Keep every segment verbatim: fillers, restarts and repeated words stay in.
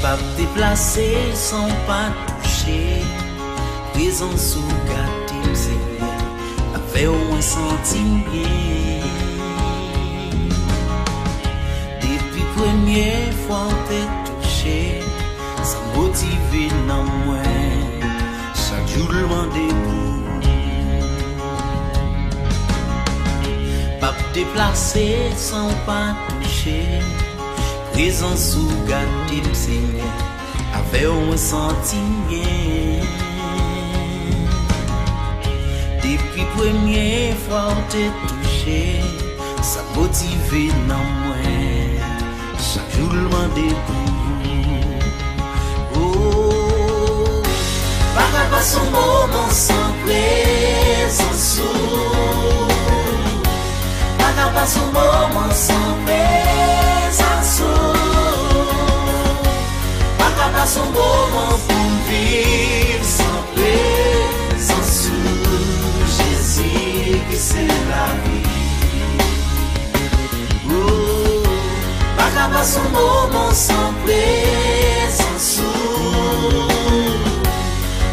Ap deplase san w pa touche. Prezans ou gade m, Senyè. Avè w mwen santi m byen. Depi premye fwa w te touche, sa motive nanm mwen. Chak jou l mande pou ou. P ap deplase san w pa touche. Prezans ou gade m, Senyè. Avè w mwen santi m byen. Depi premye fwa w te touche, sa motive nanm mwen. Chak jou l mande pou ou. Oh, pa ka pase yon moman san prezans ou. Pa ka pase yon moman san prezans ou. Pa ka pase yon moman pou m viv san prezans ou. Jezi ki se lavi. Oh, pa ka pase yon moman san prezans ou.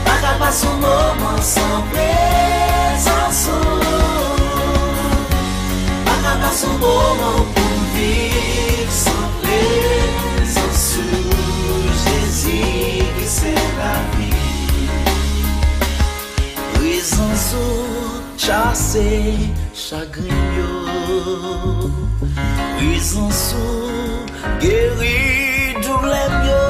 Pa ka pase yon moman san prezans ou. Pa ka pase yon moman pou m viv san prezans ou. Jezi ki se lavi. Prezans ou chase chagren m yo. Prezans ou geri doulè m yo.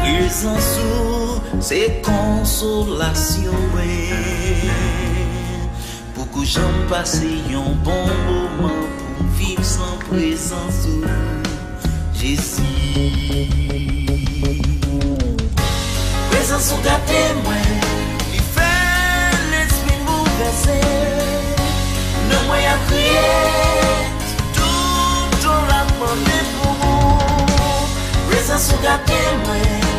Prezans ou se konsolasyon mwen. Poko janm pase yon bon moman pou m viv san prezans ou, Jezi. Prezans ou gate mwen, li fè lespri m boulvèse. Nanm mwen ap kriye, toutan l ap mande pou ou. Prezans ou gate mwen.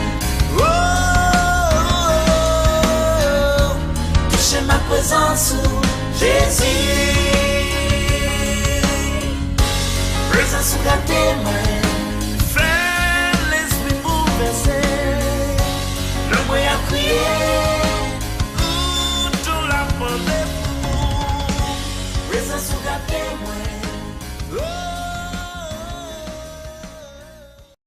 Oh, oh, oh, oh. Touche m ak prezans ou, Jezi. Prezans ou gate mwen.